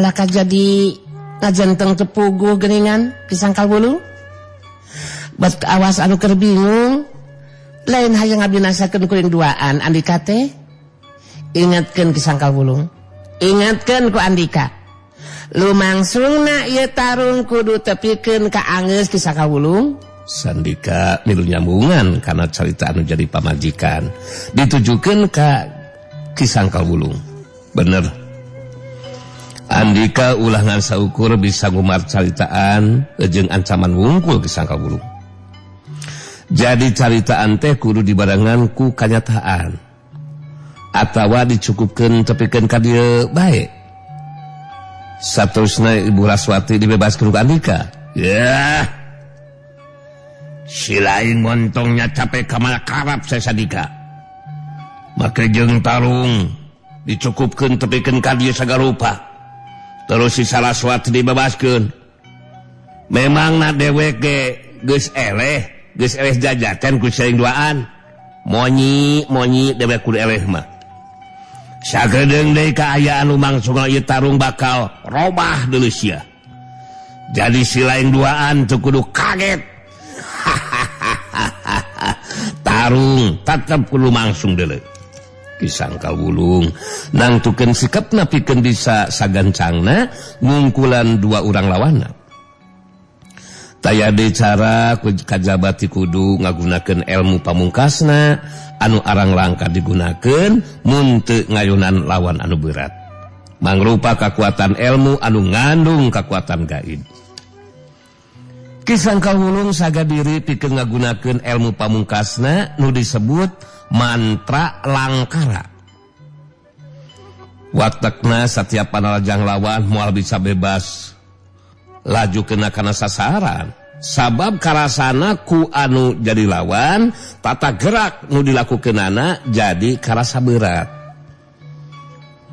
Kalakah jadi ngajenteng teu puguh geuningan Ki Sangkal Wulung. Bet awas anu keur bingung, lain hayang ngabinasakeun kuring duaan Andika teh. Ingatkeun Ki Sangkal Wulung. Ingatkeun ku Andika. Lumangsungna ieu tarung kudu tepikeun ka anggeus Ki Sangkal Wulung. Sandika milu nyambungan kana carita anu jadi pamajikan ditujukeun ka Ki Sangkal Wulung. Bener. Andika ulah ngan saukur bisa ngumar caritaan jeung ancaman wungkul Ki Sangkal Wulung. Jadi caritaan teh kudu dibarengan ku kanyataan atawa dicukupkeun tepikeun ka dieu bae. Saterusna Ibu Raswati dibebaskeun ku Andika. Ya. Si lain montongnya capek kamana karap saya Sandika. Make jeung tarung dicukupkeun tepikeun ka dieu sagarupa. Terus si Saraswati dibebaskeun. Memang na dewek ge geus eleh jajaten ku sering duaan. Monyi monyi dewek kudu eleh mah. Sagedeung deui kaayaan lumangsung ieu tarung bakal robah deuleu sia. Jadi si lain duaan teu kudu kaget. Tarung tetep kudu langsung deuleu. Ki Sangkal Wulung nangtukeun sikapna pikeun bisa sagancangna ngungkulan dua urang lawanna. Taya deui cara kajabati kudu ngagunakeun ilmu pamungkasna anu arang langka digunakeun mun teu ngayunan lawan anu berat. Mangrupa kakuatan ilmu anu ngandung kakuatan gaib. Ki Sangkal Wulung saga diri pikeun ngagunakeun ilmu pamungkasna nu disebut mantra langkara. Watekna satiap panalajang lawan moal bisa bebas laju kena kana sasaran. Sabab karasana ku anu jadi lawan tata gerak nu dilakukeunana jadi karasa berat.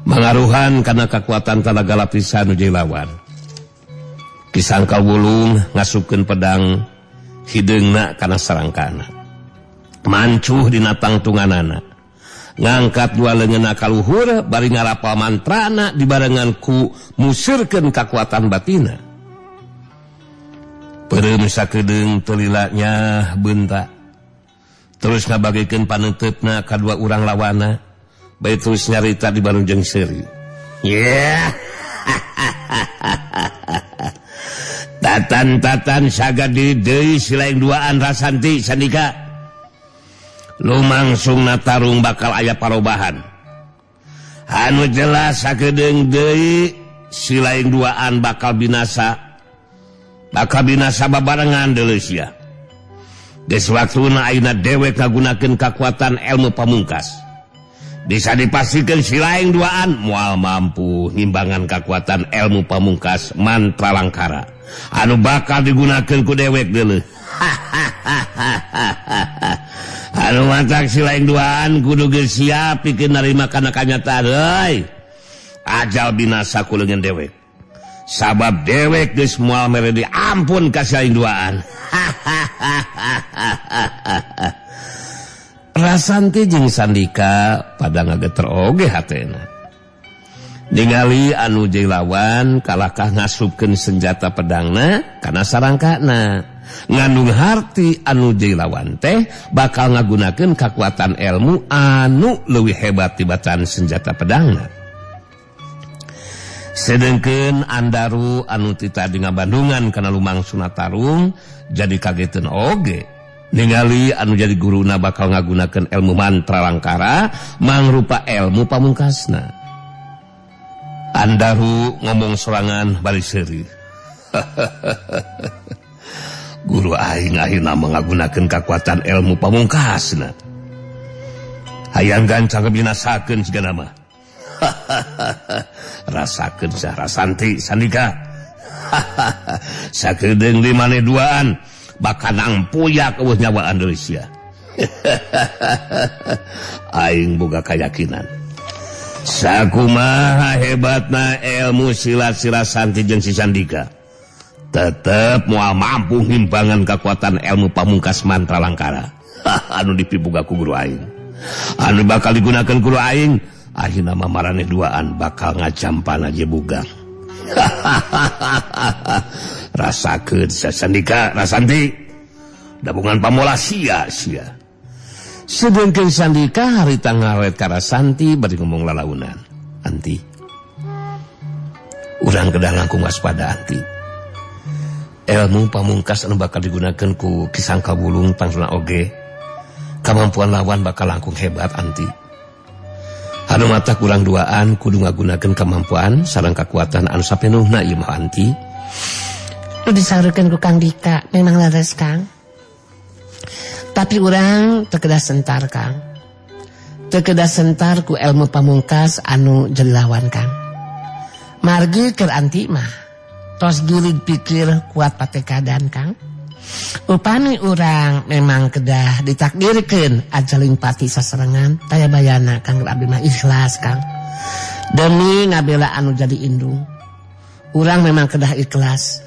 Mangaruhan kana kakuatan tanaga lapisan nu jadi lawan. Ki Sangkal Wulung ngasupkeun pedang hideungna kana sarangkana. Mancuh dina tangtunganana. Ngangkat dua leungeunna ka luhur bari ngarapal mantrana dibarengan ku musirkeun kakuatan batina. Peureum sakedeung teu lila nyah beunta. Terus ngabagikeun paneuteup-na ka dua urang lawana, bae terus nyarita di bareng jeung seuri. Yeah. Tatan-tatan saga diri deui silaing duaan Rasanti Sandika. Lumangsungna tarung bakal aya parobahan. Anu jelas sakedeung deui silaing duaan bakal binasa. Bakal binasa babarengan deuleu sia. Geus waktuna ayeuna dewek ngagunakeun kakuatan ilmu pamungkas. Bisa dipastikan silaing duaan moal mampu ngimbangan kakuatan ilmu pamungkas mantra langkara anu bakal digunakeun ku dewek deuleu. Anu matak silaing duaan kudu geus siap pikeun narima kana kanyataan euy. Ajal binasa ku leungeun dewek. Sabab dewek geus moal mere diampun ka silaing duaan. Rasanti jeung Sandika pada ngageter oge hatena. Ningali anu jeung lawan kalakah ngasupkeun senjata pedangna kana sarangkana. Ngandung harti anu jeung lawan teh bakal ngagunakeun kakuatan ilmu anu leuwih hebat tibatan senjata pedangna. Sedengkeun Andaru anu ti tadi ngabandungan kana lumangsuna tarung jadi kageteun oge. Ningali anu jadi guruna bakal ngagunakeun ilmu mantra langkara mangrupa ilmu pamungkasna. Andaru ngomong sorangan bari seuri. Guru aing ayeuna ngagunakeun kakuatan ilmu pamungkasna. Hayang gancang binasakeun sigana mah. Rasakeun sah Rasanti Sandika. Sakedeung di maneh duaan bakal nangpuyak eueuh nyawa Indonesia. Aing boga kayakinan. Sakumaha hebatna ilmu silat si Rasanti jeung si Sandika, tetep moal mampu ngimbangan kekuatan ilmu pamungkas mantra langkara anu dipibuga ku guru aing. Anu bakal digunakeun guru aing ayeuna mah maraneh duaan bakal ngajampana je bugang. Rasakeun Sandika Rasanti dabungan pamola sia sia. Sedengkeun Sandika harita ngaret ka Rasanti bari ngomong lalaunan. Anti, urang kedah langkung waspada anti. Ilmu pamungkas anu bakal digunakeun ku Ki Sangkal Wulung pangsuna oge. Kamampuan lawan bakal langkung hebat anti. Anu mata kurang duaan kudu ngagunakeun kamampuan sareng kakuatan anu sapenuhna ieu mah anti. Nu disaurkeun ku Kang Dika memang leres Kang. Tapi urang teu kedah sentar Kang. Teu kedah sentar ku ilmu pamungkas anu jadi lawan Kang. Margi keur anti mah tos gilig pikir kuat patekadan Kang. Upami urang memang kedah ditakdirkeun ajaling pati sasarengan taya bayana Kang abdi mah ikhlas Kang. Demi ngabela anu jadi indung. Urang memang kedah ikhlas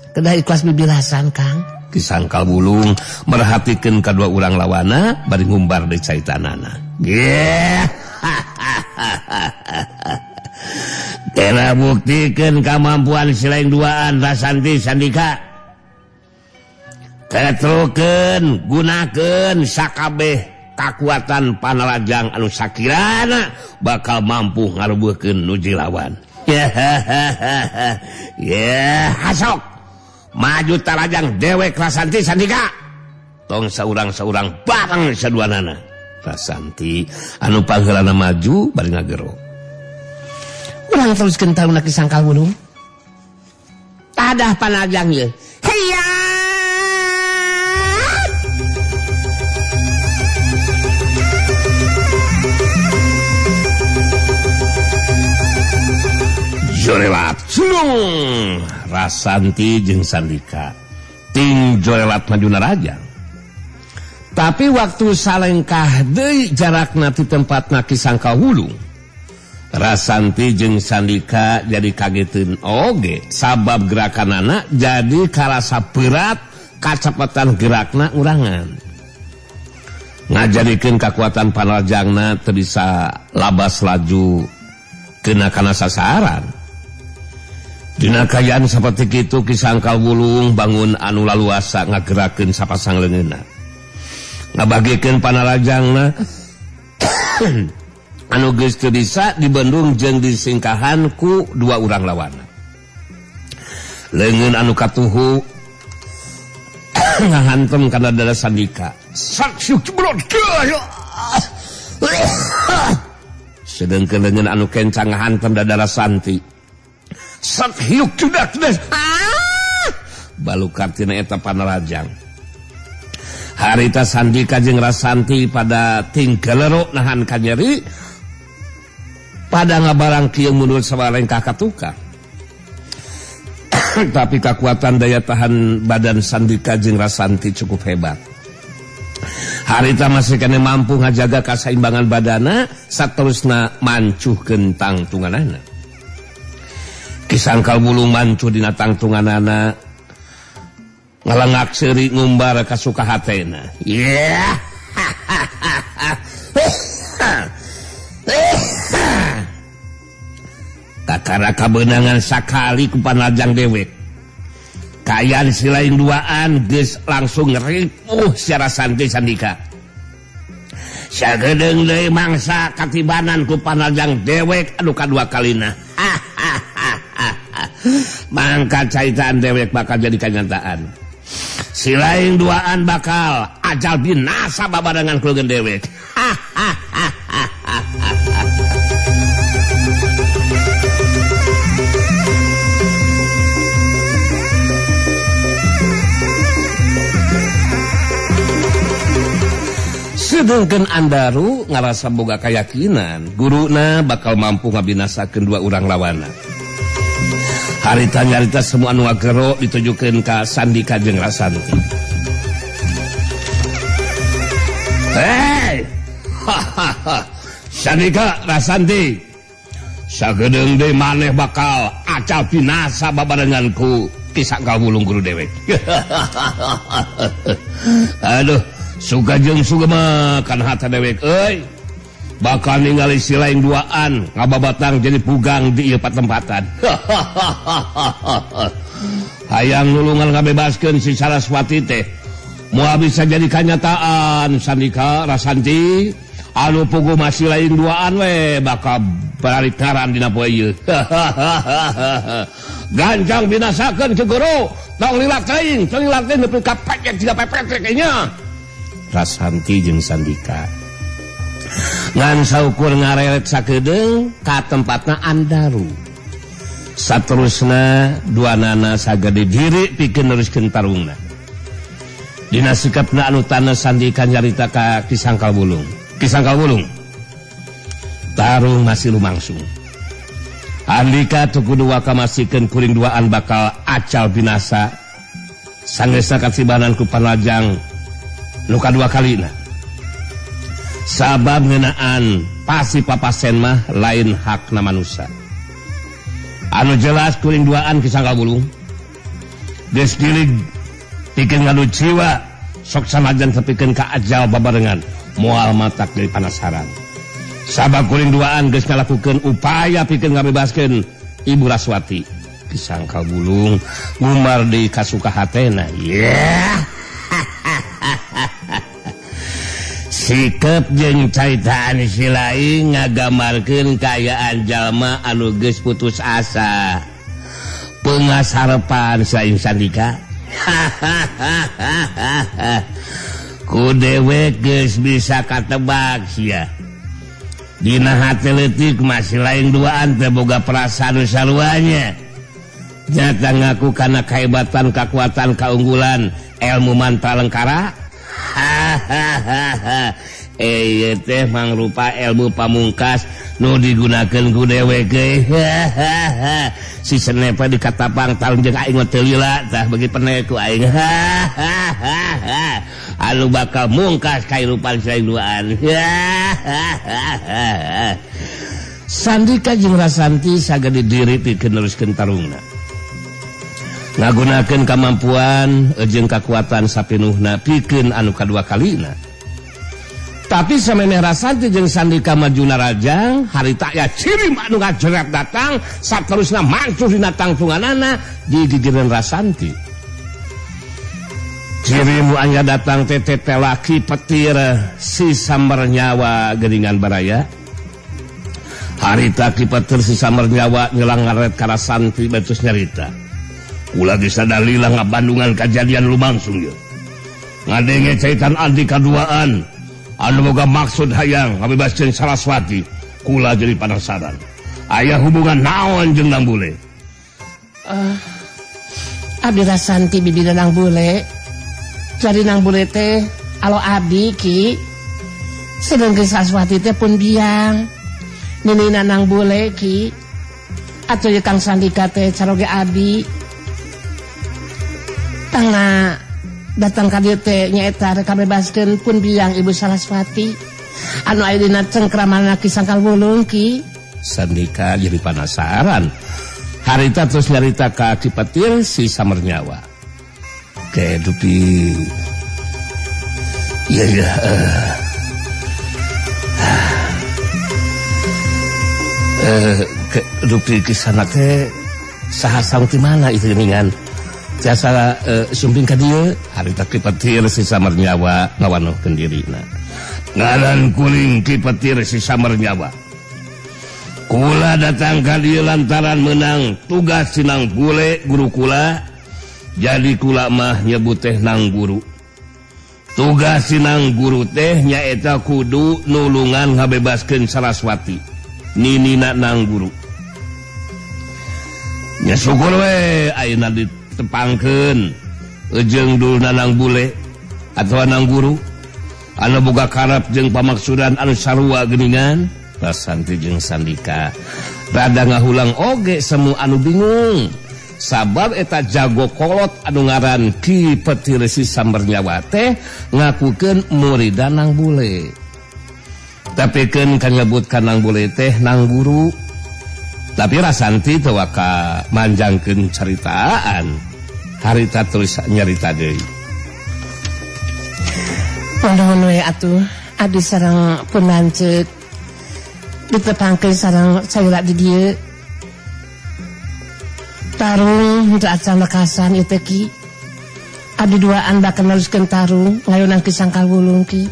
bibilasan Kang. Ki Sangkal Wulung merhatikeun kadua urang lawana bari ngumbar deui caitanana. Yeah. Kena buktikeun kamampuan silaing duaan Rasanti Sandika. Ketrukeun gunakeun sakabeh kakuatan panalajang anu sakirana bakal mampu ngarubuhkeun nu lawan. Yeah, hasok. Maju tarajang dewek Rasanti Sandika. Tong saurang-saurang bareng saduanana. Rasanti anu pangheulana maju bari ngagero. Urang teruskeun taruna Ki Sangkal Wulung. Tadah panajang ieu. Hiya! Jorelat sulung Rasanti jeung Sandika ting jorelat maju narajang. Tapi waktu salengkah deui jarakna ti tempatna Ki Sangkal Wulung, Rasanti jeung Sandika jadi kageteun oge sabab gerakanana jadi karasa berat kacepetan gerakna urangan. Ngajadikeun kakuatan panalajangna teu bisa labas laju kena kana sasaran. Dina kayaan saperti kitu Ki Sangkal Wulung bangun anu laluasa ngagerakeun sapasang leungeunna. Ngabagikeun panalajangna anu geus teu bisa dibendung jeung disingkahan ku dua urang lawanna. Leungeun anu katuhu ngahantem kana dada Sandika. Sedengkeun leungeun anu kencang ngahantem dada Rasanti. Sak hiuk cudak des. Balukar tina eta panalajang. Harita Sandika jeung Rasanti pada tingkelero nahan kanyeri pada ngabarang kieu mundur sabalengkah ka tukang. Tapi kekuatan daya tahan badan Sandika jeung Rasanti cukup hebat. Harita masih kene mampu ngajaga kasaimbangan badana saterusna mancuhkeun tangtunganana. Ki Sangkal Wulung mancuh dina tangtunganana ngalengak seuri ngumbar kasuka hatena. Yeah. Kakara kabeunangan sakali ku panajang dewek. Kayan silaing duaan geus langsung ripuh secara santai Sandika. Sagedeung deui mangsa katibanan ku panajang dewek anu kadua kalina. Mangka caitan dewek bakal jadi kenyataan. Silaing duaan bakal ajal binasa babarengan keluarga dewek. Sedengkeun Andaru ngarasa boga keyakinan guruna bakal mampu ngabinasakeun dua urang lawana. Harita nyarita semua anu ngagero ditujukeun ka Sandika jeung Rasanti. Hei! Sandika Rasanti, sagedeung deui maneh bakal acal binasa babarengan ku Ki Sangkal Wulung guru dewek. Aduh, suka jeung sugema kana hata dewek euy. Bakal ningali si lain duaan ngababatang jadi pugang di ieu patempatan. Hayang nulungan ngabebaskeun si Saraswati teh. Moal bisa jadi kanyataan Sandika Rasanti anu puguh masih lain duaan we bakal balik ngaran dina poe ieu. Ganjang binasakeun ke guru, tong lilak teuing, tong lilak teuing nepi ka pekek jiga pepek nya. Rasanti jeung Sandika ngan saukur ngareret sakedeung ka tempatna Andaru. Saterusna duanana sagede diri pikeun neruskeun tarungna. Dina sikapna anu taneuh Sandika nyarita ka Ki Sangkal Wulung. Ki Sangkal Wulung tarung masih lumangsung. Andika teu kudu wakamasikeun kuring duaan bakal acal binasa. Sangeusna kasibanan ku panlajang nu kadua kalina. Sabab ngeunaan pasti papasen mah lain hakna manusia. Anu jelas kuring duaan Ki Sangkal Wulung. Geus dilig pikeun ngadu jiwa sok sanajan tepikeun ka ajal babarengan moal matak deui panasaran. Sabab kuring duaan geus ngalakukeun upaya pikeun ngabebaskeun Ibu Raswati. Ki Sangkal Wulung ngumar deui kasuka hatena. Yeah. Sikep jeung caitaan si lain ngagamarkeun kaayaan jalma anu geus putus asa. Pengasarepan saing Sandika. Ku dewek geus bisa katebak sia. Dina hate leutik masih lain duaan teh boga perasaan saruanya. Nyata ngaku kana kahebatan, kakuatan, kaunggulan ilmu mantra lengkara. Hahaha. Ieu teh mangrupa ilmu pamungkas nu digunakeun ku dewek euy. Si senepe dikatapang talung jeung aing teu lila tah bagi penek ku aing. Hahaha. Anu bakal mungkas kahirupan saing duaan. Sandika jeung Rasanti sagede diri pikeun neruskeun tarungna. Ngagunakeun kamampuan jeung kakuatan sapinuhna pikeun anu kadua kalina. Tapi samemeh Rasanti jeung Sandika maju narajang, harita aya cirim anu ngajeret datang, saterusna mancuh dina tangtunganana di gigireun Rasanti. Cirim anu datang teh laki petir si samber nyawa geuningan baraya. Harita ki petir si samber nyawa nyelang ngaret ka Rasanti betus nyarita. Kula geus sadalila ngabandungan kajadian lumangsung ieu. Ngadenge caitan Andika duaan anu boga maksud hayang ngabebaskeun Saraswati, kula jadi penasaran. Aya hubungan naon jeung Nang Bule? Abdi Rasanti bibina Nang Bule. Jadi Nang Bule teh alo abdi ki. Sedengkeun Saraswati teh pun biang. Ninina Nang Bule ki. Atuh ye Kang Sandika teh caroge abdi. Tangna datang ka dieu teh nyaeta rek kabebaskeun pun biang Ibu Saraswati anu aya dina cengkramanna Ki Sangkal Wulung ki. Sandika jadi penasaran. Harita terus nyarita ka Ki Petir si Samernyawa. Ke dupi. Iya iya. Ke dupi kisana teh saha saung ti mana itu geuningan. Jasa sumping ka dieu harita Ki Petir si Samernyawa ngawanohkeun dirina. Ngaran kuring Ki Petir si Samernyawa. Kula datang ka dieu lantaran menang tugas si Nang Bule guru kula. Jadi kula mah nyebut teh Nang Guru. Tugas si Nang Guru teh nyaeta kudu nulungan ngabebaskeun Saraswati. Ninina Nang Guru. Nya syukur we ayeuna ditepangkeun jeung dulna Nang Bule atawa Nang Guru anu boga karep jeung pamaksudan anu sarua geuningan. Rasanti jeung Sandika rada ngahulang oge semu anu bingung sabab eta jago kolot anu ngaran Ki Petir si Samernyawa teh ngakukeun muridan Nang Bule. Tapi keun kan nyebut ka Nang Bule teh Nang Guru. Tapi Rasanti teu waka manjangkeun caritaan. Harita terus nyarita deui. Nuhun we atuh abdi sareng pun lanceuk. Ditepangkeun sareng salila di dieu. Tarung henteu acan lekasan ieu teh Ki. Abdi duaan bakal neruskeun tarung ngayunan Ki Sangkal Wulung Ki.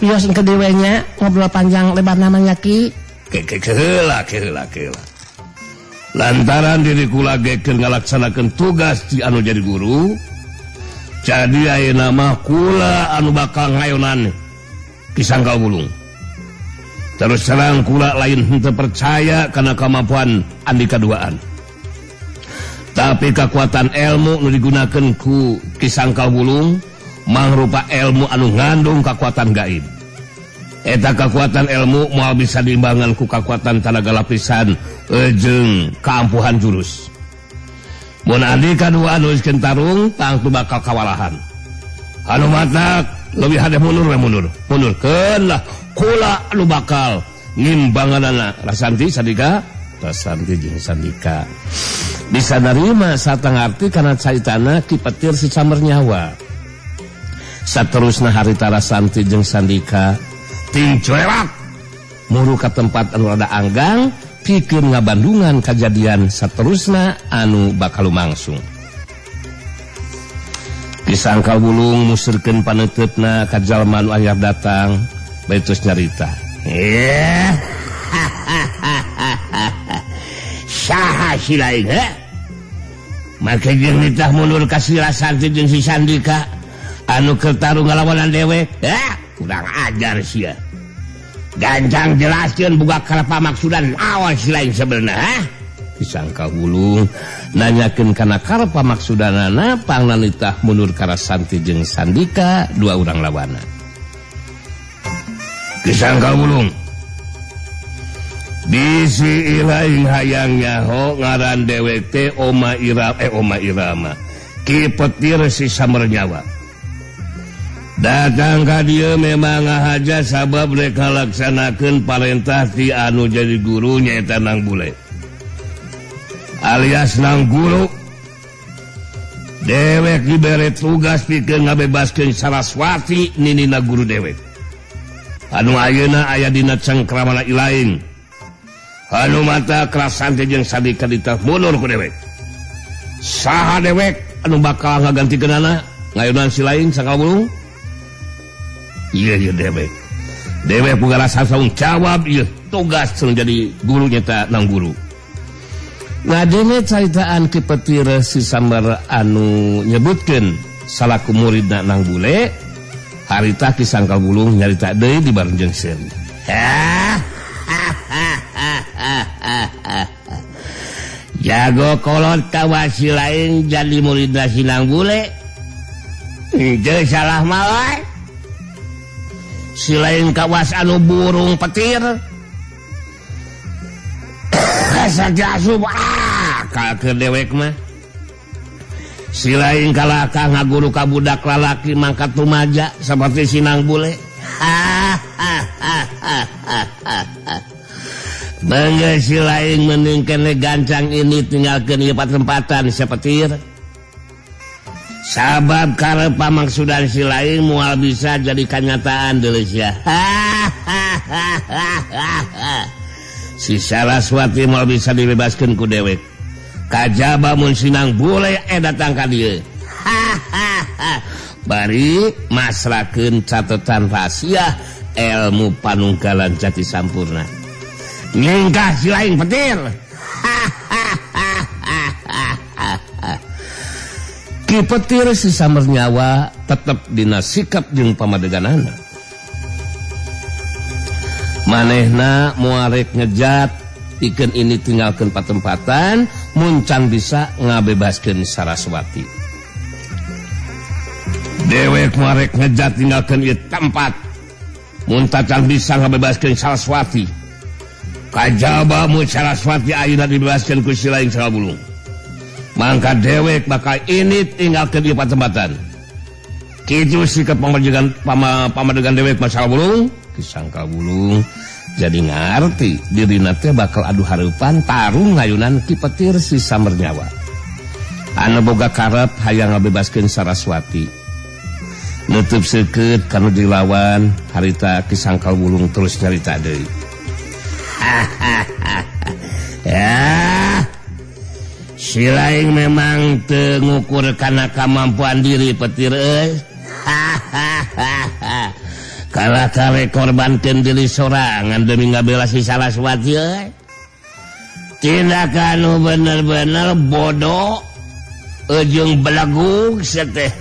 Wios engke deui we nya ngobrol panjang lebar namanya Ki. Keheula keheula keheula. Lantaran diri kula ge keur ngalaksanakeun tugas di anu jadi guru, jadi ayeuna mah kula anu bakal ngayonan Ki Sangkal Wulung. Terus terang kula lain henteu percaya kana kemampuan andika duaan. Tapi kekuatan ilmu nu digunakeun ku Ki Sangkal Wulung mangrupa ilmu anu ngandung kekuatan gaib. Eta kekuatan ilmu moal bisa diimbangan ku kekuatan tanaga lapisan jeung kaampuhan jurus. Mun andika duaan geus tarung tangtu bakal kawalahan. Anu matak leuwih hade mundur we mundur. Mundurkeun lah kula anu bakal ngimbanganana Rasanti Sandika, Rasanti jeung Sandika. Bisa narima satangarti kana caritana Ki Petir si Samber Nyawa. Saterusna harita Rasanti jeung Sandika ting cuewak muru ka tempat anu rada anggang pikeun ngabandungan kajadian saterusna anu bakal lumangsung. Ki Sangkal Wulung musurkeun paneuteup-na ka jalma nu anyar datang bari terus nyarita. Saha si lain he? Make jeung nitah mundur ka si Rasanti jeung si Sandika anu keur tarung ngalawanan dewek. Kurang ajar sia. Gancang jelaskeun buka karep pamaksudan awal si lain sebenarnya, ha? Ki Sangkal Wulung nanyakeun kana karep pamaksudanana pangnanitah mundur ka Rasanti jeung Sandika dua urang lawana. Ki Sangkal Wulung bisi ilaing hayang nyaho ngaran dewek teh Oma Irama Ki Petir si Samber Nyawa. Datang ka dieu memang ngahaja sabab rek ngalaksanakeun parentah ti anu jadi guru nyaeta Nang Bule alias Nang Guru. Dewek dibere tugas pikeun ngabebaskeun Saraswati ninina guru dewek anu ayeuna aya dina cengkramana ilaing. Anu mata Rasanti jeung Sandika ditah mundur ku dewek. Saha dewek anu bakal ngagantikeunana ngayunan si lain Sangkal Wulung? Iya iya dewek. Dewek boga rasa saung jawab ieu tugas jadi guru nyata Nang Guru. Ngadenge caritaan Ki Petir si Samber anu nyebutkeun salaku muridna Nang Bule, harita Ki Sangkal Wulung nyarita deui di bareng jeung seuri. Jago kolot kawasi lain jadi muridna si Nang Bule. Henteu salah mah. Si lain kawas anu burung petir. Saja asup ka dewek mah. Si lain kalakah ngaguru ka budak lalaki mangkat rumaja seperti si Nang Bule. Bangga si lain mending kene gancang ini tinggalkeun ieu patempatan sapetir. Sabab karep pamaksudan si lain moal bisa jadi kanyataan deuleu sia. Si Saraswati moal bisa dibebaskeun ku dewek. Kajaba mun si Nang Bule datang ka dieu. Bari masrakeun catetan rahasia ilmu panunggalan jati sampurna. Nyingkah si lain petir. Ki Petir si Samber Nyawa tetep dina sikap jeung pamadeganana. Manehna moal rek ngejat pikeun ini tinggalkeun patempatan mun can bisa ngabebaskeun Saraswati. Dewek moal rek ngejat tinggalkeun ieu tempat mun tacan bisa ngabebaskeun Saraswati. Kajaba mun Saraswati ayeuna dibebaskeun ku si lain Sangkal Wulung. Mangka dewek bakal ini tinggalkeun ieu patempatan. Kitu sikap pamadegan dewek Sangkal Wulung. Ki Sangkal Wulung jadi ngarti dirina teh bakal adu hareupan tarung ngayunan Ki Petir si Samber Nyawa. Anu boga karep hayang ngabebaskeun Saraswati. Nutup seukeut kanu dilawan harita Ki Sangkal Wulung terus nyarita deui. Ya, si lain memang teu ngukur kana kamampuan diri petir euy. Kalah kare korbankeun diri sorangan demi ngabela si Saraswati euy. Tindakan nu bener-bener bodoh ujung belegug sia teh.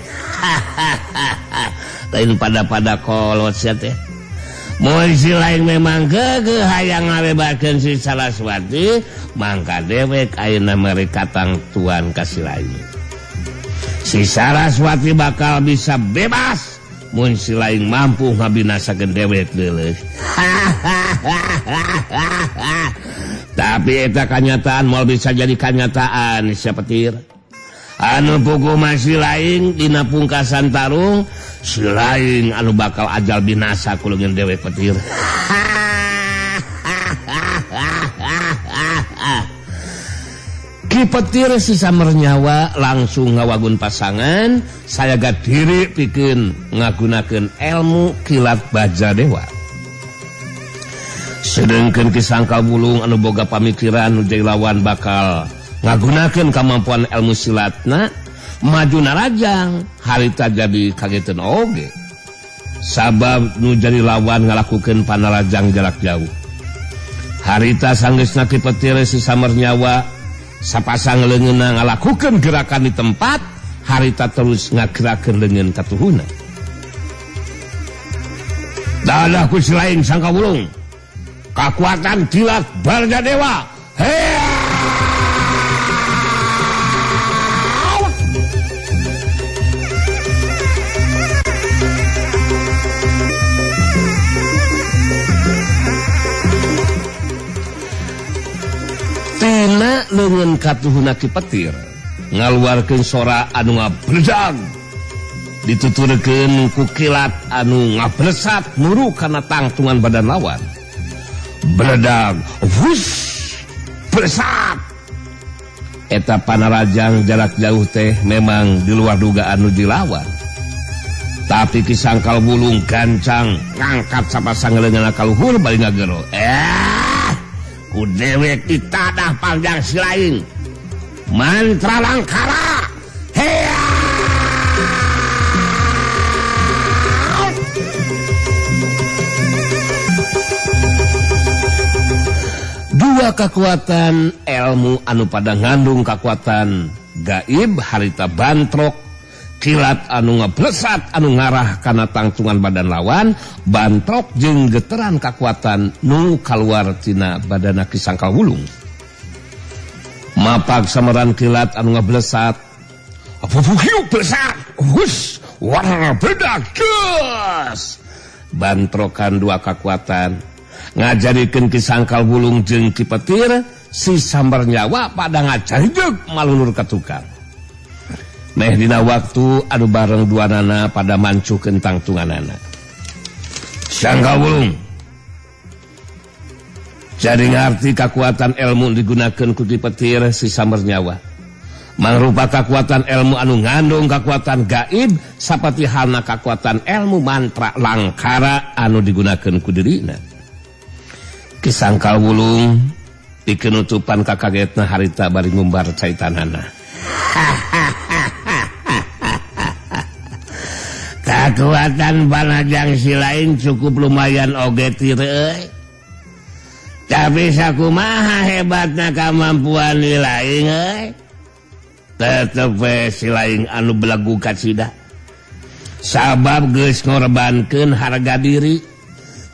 Lain pada-pada kolot sia teh. Mun si lain memang geugeuh hayang ngabebakeun si Saraswati, mangka dewek ayeuna mere katangtuan ka si lain. Si Saraswati bakal bisa bebas mun si lain mampu ngabinasakeun dewek deuleuh. Tapi eta kanyataan moal bisa jadi kanyataan sia petir. Anu puguh mah si lain dina pungkasan tarung, si lain anu bakal ajal binasa ku leungeun dewek petir. Ki Petir si Samernyawa langsung ngawagun pasangan, sayaga diri pikeun ngagunakeun ilmu kilat baja dewa. Sedengkeun Ki Sangkal Wulung anu boga pamikiran nu jadi lawan bakal ngagunakeun kamampuan ilmu silatna maju narajang harita jadi kageteun oge. Sabab nu jadi lawan ngalakukeun panarajang jarak jauh. Harita sanggeusna Ki Petir si Samernyawa sapasang leungeunna ngalakukeun gerakan di tempat, harita terus ngagerakeun leungeun katuhuna. Dadah ku si lain Sangkal Wulung. Kakuatan kilat Barja Dewa. Hea! Tina leungeun katuhuna Ki Petir ngaluarkeun sora anu ngabledag, dituturkeun ku kilat anu ngablesat nuru kana tangtungan badan lawan. Bledag, wush, blesat. Eta panarajang jarak jauh teh memang di luar dugaan nu dilawan. Tapi Ki Sangkal Wulung gancang ngangkat sapasang leungeunna ka luhur bari ngagero. Ku dewek ditadah panjang si lain. Mantra langkara. Hea! Dua kekuatan ilmu anu pada ngandung kekuatan gaib harita bantrok kilat anu ngeblesat anu ngarah kana tangtungan badan lawan, bantrok jeung geteran kekuatan nu kaluar tina badana Ki Sangkal Wulung. Mapag sameran kilat anu ngeblesat, apupuhiu blesat, hus, warna bedak geus. Bantrokan dua kekuatan ngajarikeun Ki Sangkal Wulung jeung Ki Petir si Samernyawa pada ngajarijeg malulur ka tukang. Meh dina waktu anu bareng duanana pada mancukeun tangtunganana. Sangkal Wulung jadi ngarti kakuatan ilmu digunakeun ku Ki Petir si Samernyawa. Mangrupa kakuatan ilmu anu ngandung kakuatan gaib sapati halna kakuatan ilmu mantra langkara anu digunakeun ku dirina. Ki Sangkal Wulung dikenutupan kakagetna harita bari ngumbar caitanana. Kakuatan panajang si lain cukup lumayan oge tir euy. Tapi sakumaha hebatna kamampuan si lain euy. Tetep we si lain anu belegu kacida. Sabab geus ngorbankeun harga diri.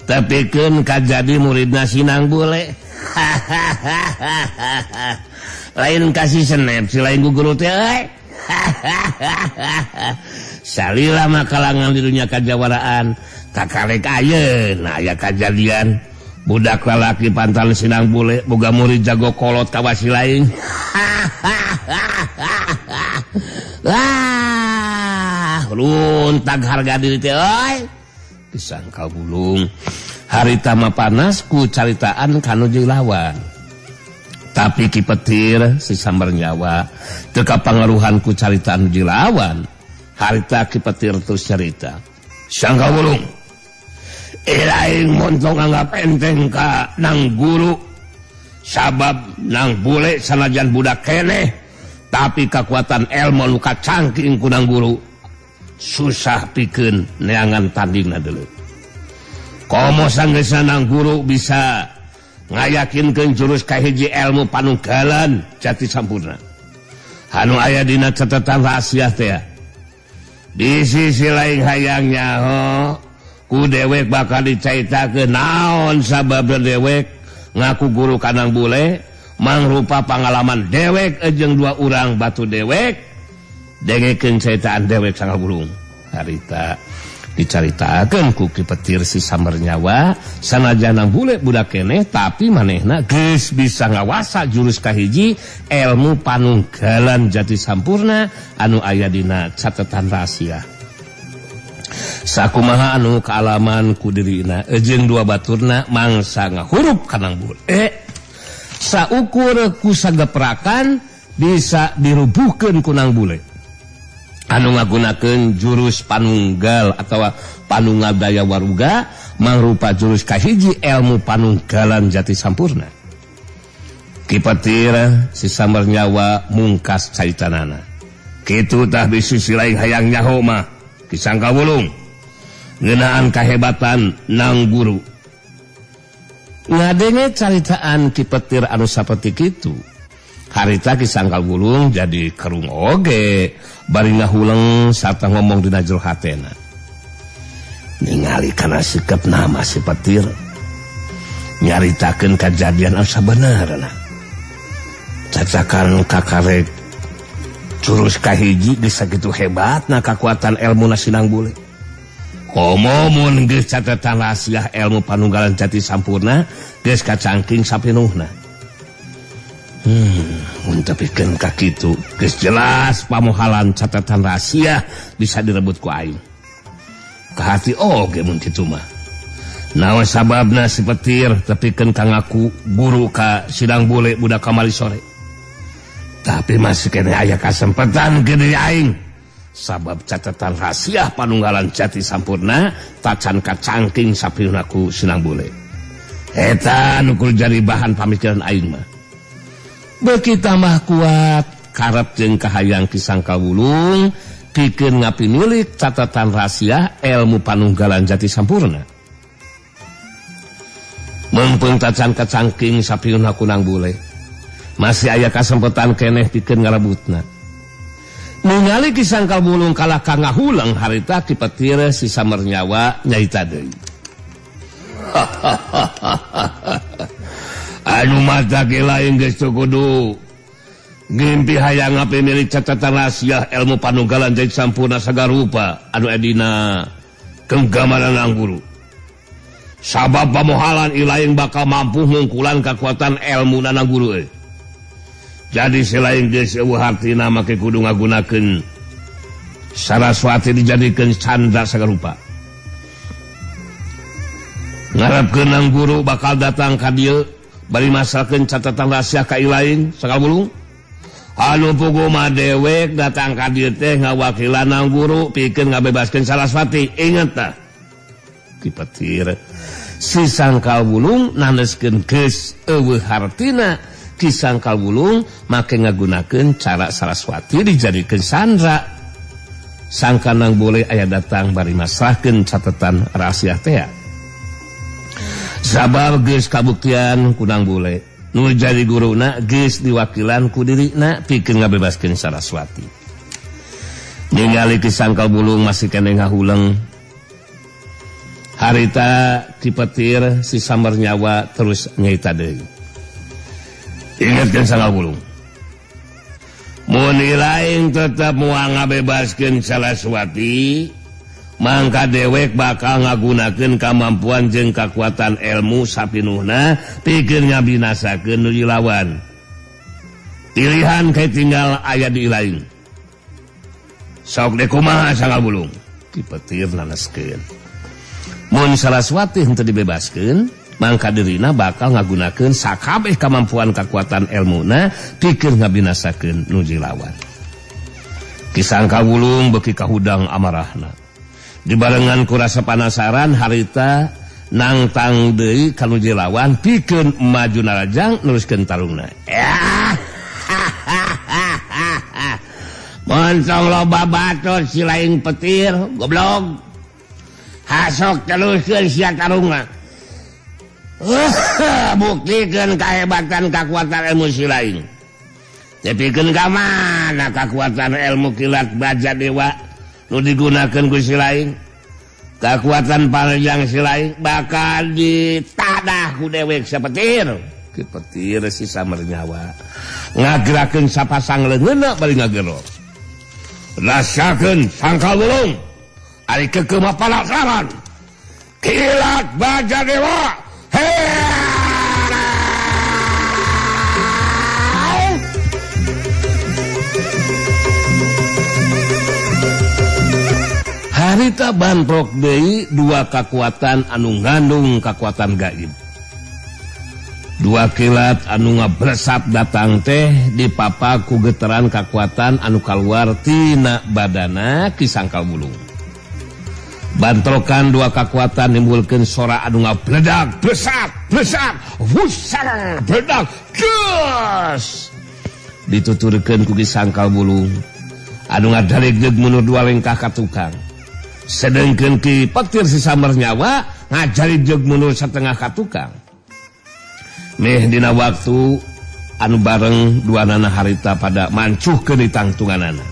Tepikeun kajadi muridna Sinang Bule. Lain kasih senep si lain guru teh euy. Salila mah kalangan di dunia kajawaraan kakarek ayeuna aya kajadian budak lalaki pantal Sinang Bule boga murid jago kolot kawasi lain. Wah, runtag harga diri teh euy. Ki Sangkal Wulung harita mah panas ku caritaan kanu jeung lawan. Tapi Ki Petir si Samernyawa teu kapangaruhan ku caritaan jeung lawan. Harita Ki Petir terus carita. Sangkal Wulung, Ilaing montong anggap enteng ka nang guru sabab nang bule sanajan budak keneh tapi kekuatan ilmu luka cangking ku nang guru susah pikeun neangan tandingna deuleu. Komo sanggeusna nang guru bisa ngayakinkeun jurus kahiji ilmu panunggalan jati sampurna anu aya dina catatan rahasia teh. Di sisi lain hayang nyaho ku dewek bakal dicaritakeun naon sabab dewek ngaku guru kanang bule mangrupa pangalaman dewek jeung dua urang batu dewek dengekeun caritaan dewek Sangkal Wulung. Harita dicaritakeun ku Ki Petir si Samber Nyawa sanajan nang bule budak keneh tapi manehna geus bisa ngawasa jurus kahiji ilmu panunggalan jati sampurna anu aya dina catatan rahasia. Sakumaha anu kaalaman ku dirina jeung dua baturna mangsa ngahurup kanang bule saukur ku sageprakan bisa dirubuhkeun ku nang bule anu ngagunakeun jurus panunggal atawa panunggal daya waruga mangrupa jurus kahiji ilmu panunggalan jati sampurna. Ki Petir si Samber Nyawa mungkas caritanana. Kitu tah bisi si lain hayang nyaho mah Ki Sangkal Wulung ngeunaan kahebatan nang guru. Ngadenge caritaan Ki Petir anu saperti kitu, harita Ki Sangkal Wulung jadi kerung oge bari ngahuleng sarta ngomong dina jero hatena. Ningali kana sikap nama si Petir nyaritakeun kajadian anu sabenerna. Cacakan kakarek jurus kahiji geus sakitu hebatna kakuatan elmuna sinang bule. Komo mun geus catatan rahasia ilmu panunggalan jati sampurna geus kacangking sapinuhna. Mun tepikeun ka kitu geus jelas pamohalan catatan rahasia bisa direbut ku aing. Kahati oge mun kitu mah. Naon sababna si Petir tepikeun ka ngaku guru ka sidang bule budak kamari sore. Tapi masih keneh aya kasempatan gede aing. Sabab catatan rahasia panunggalan jati sampurna tacan kacangking sapinuhna ku sinang bule. Eta nu kudu jadi bahan pamikiran aing mah. Beuki tambah kuat karep jeung kahayang Ki Sangkal Wulung pikeun ngapimilik catatan rahasia ilmu panunggalan jati sampurna. Mumpung tacan kacangking sapinuhna ku nang bule, masih aya kasempatan keneh pikeun ngarebutna. Ningali Ki Sangkal Wulung kalah ka ngahuleng harita Ki Petir si Samber Nyawa nyaita deui. Anu mata ge lain geus teu kudu ngimpi hayang ngapimilik catatan rahasia ilmu panunggalan jati sampurna sagarupa anu edina genggaman nang guru. Sabab pamohalan ilaing bakal mampu ngungkulan kekuatan ilmu nang guru euy. Jadi selain geus eueuh hartina make kudu ngagunakeun Saraswati dijadikeun candra sagarupa. Ngarepkeun nang guru bakal datang ka dieu bari masalkeun catatan rahasia ka ilaing Sangkal Wulung. Anu puguh mah dewek datang ka dieu teh ngawakilan nang guru pikeun ngabebaskeun Saraswati. Inget tah. Ki Petir si Sangkal Wulung naneskeun geus eueuh hartina Ki Sangkal Wulung make ngagunakeun cara Saraswati dijadikeun sandra. Sangka nang boleh aya datang bari masrahkeun catatan rahasia teh. Sabab geus kabuktian ku nang bule nu jadi guruna geus diwakilan ku dirina pikeun ngabebaskeun Saraswati. Ningali Ki Sangkal Wulung masih keneh ngahuleng. Harita Ki Petir si Samber Nyawa terus nyaita deui. Ingatkeun Sangkal Wulung. Mun ilaing tetep moal ngabebaskeun Saraswati, mangka dewek bakal ngagunakeun kamampuan jeung kakuatan ilmu sapinuhna pikeun ngabinasakeun nu dilawan. Pilihan kae tinggal aya di ilaing. Sok deh kumaha Sangkal Wulung? Ki Petir naneskeun. Mun Saraswati henteu dibebaskeun, mangka dirina bakal ngagunakeun sakabeh kamampuan kakuatan elmuna pikeun ngabinasakeun nu dilawan. Ki Sangkal Wulung beuki kahudang amarahna. Dibarengan ku rasa panasaran harita Nangtang deui ka nu lawan pikeun maju narajang neruskeun tarungna. Montong loba batur si lain petir goblok. Hasok teruskeun sia tarungna. Buktikeun kahebatan kakuatan ilmu si lain. Tepikeun ka mana kakuatan ilmu kilat baja dewa nu digunakeun ku si lain. Kakuatan panjang si lain bakal ditadah ku dewek sapetir. Ki petir si samar nyawa. Ngagerakeun sapasang leungeunna bari ngagero. Rasakeun sangkal wulung. Ari keukeuh mah palasaran. Kilat baja dewa. Harita bantrok deui dua kakuatan anu ngandung kakuatan gaib. Dua kilat anu ngabresap datang teh dipapa ku geteran kakuatan anu kaluar tina badana Ki Sangkal Wulung. Bantrokan dua kakuatan nimbulkeun sora anu ngabledak, blesak, blesak, wusar, bledak, ges. Dituturkeun ku Ki Sangkal Wulung anu ngadalegdeg mundur dua lengkah ka tukang. Sedengkeun Ki Petir si samar nyawa ngajaligdeg mundur setengah ka tukang. Meh dina waktu anu bareng duanana harita pada mancuhkeun ditangtunganana.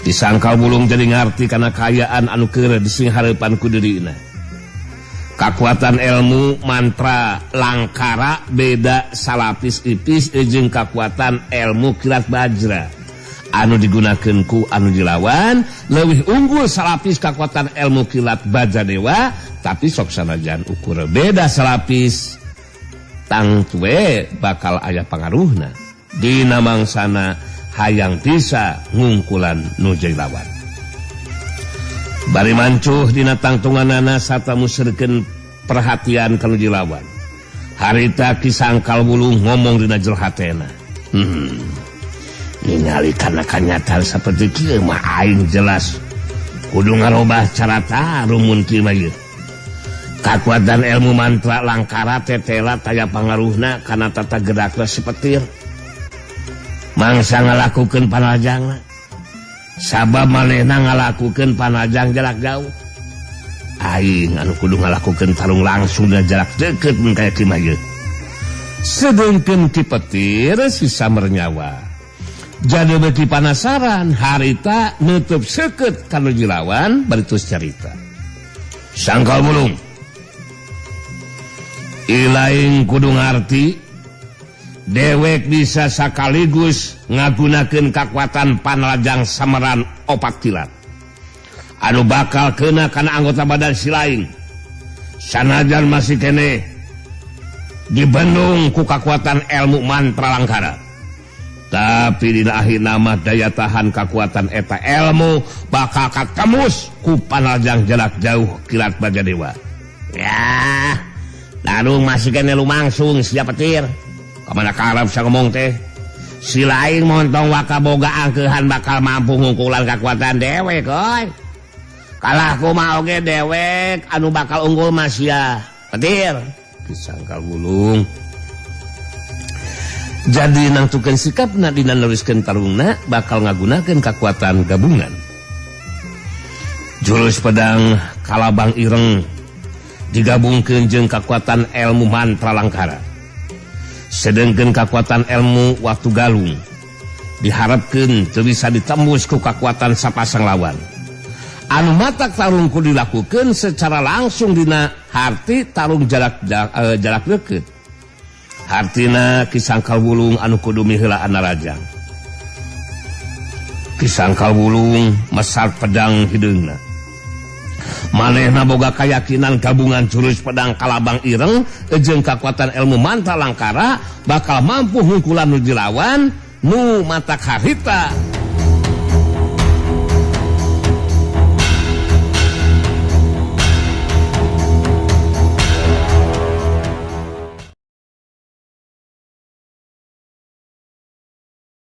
Ki Sangkal Wulung jadi ngarti kana kaayaan anu keur disinghareupan ku dirina. Kakuatan ilmu mantra langkara beda salapis ipis jeung kakuatan ilmu kilat bajra anu digunakeun ku anu dilawan leuwih unggul salapis kakuatan ilmu kilat baja dewa, tapi sok sanajan ukur beda salapis tangtue bakal aya pangaruhna dina mangsana hayang bisa ngungkulan nu jadi lawan. Bari mancuh dina tangtunganana sarta muserkeun perhatian ka nu dilawan. Harita Ki Sangkal Wulung ngomong dina jero hatena. Ningali kana kanyataan saperti kieu mah aing jelas kudu ngarobah cara tarung mun kieu mah ieu. Kakuatan ilmu mantra langkara tetela taya pangaruhna kana tata gerakna si petir. Mangsa ngalakukeun panajangna. Sabab manehna ngalakukeun panajang jarak jauh. Aing anu kudu ngalakukeun tarung langsung dina jarak deukeut mun kaya kieu mah ieu. Sedengkeun Ki Petir si samar nyawa. Jadi beki panasaran harita nutup seukeut ka nu dilawan bari terus carita. Sangkal Wulung. Ilaing kudu ngarti dewek bisa sakaligus ngagunakeun kakuatan panlajang sameran opat kilat anu bakal kena kana anggota badan si lain. Sanajan masih kene dibendung ku kakuatan ilmu mantra langkara, tapi dina akhir nama daya tahan kakuatan eta ilmu bakal katemus ku panlajang jarak jauh kilat baja dewa. Ya, lalu masih kene lumangsung sia petir. Kamana karep sia ngomong teh. Si lain montong waka boga angkeuhan bakal mampu ngungkulan kakuatan dewek euy. Kalah kumaha oge dewek anu bakal unggul mah sia petir. Ki Sangkal Wulung jadi nangtukeun sikapna dina neruskeun tarungna bakal ngagunakeun kakuatan gabungan. Jurus pedang Kalabang Ireng digabungkeun jeung kakuatan ilmu mantra langkara. Sedengkeun kakuatan ilmu watu galung diharapkeun teu bisa ditembus ku kakuatan sapasang lawan. Anu matak tarung ku dilakukeun secara langsung dina harti tarung jarak jarak deukeut. Hartina Ki Sangkal Wulung anu kudu miheulaan narajang. Ki Sangkal Wulung mesar pedang hideungna. Manehna boga kayakinan gabungan jurus pedang Kalabang Ireng jeung kakuatan ilmu mantra langkara bakal mampu hungkulan nu dilawan nu matak harita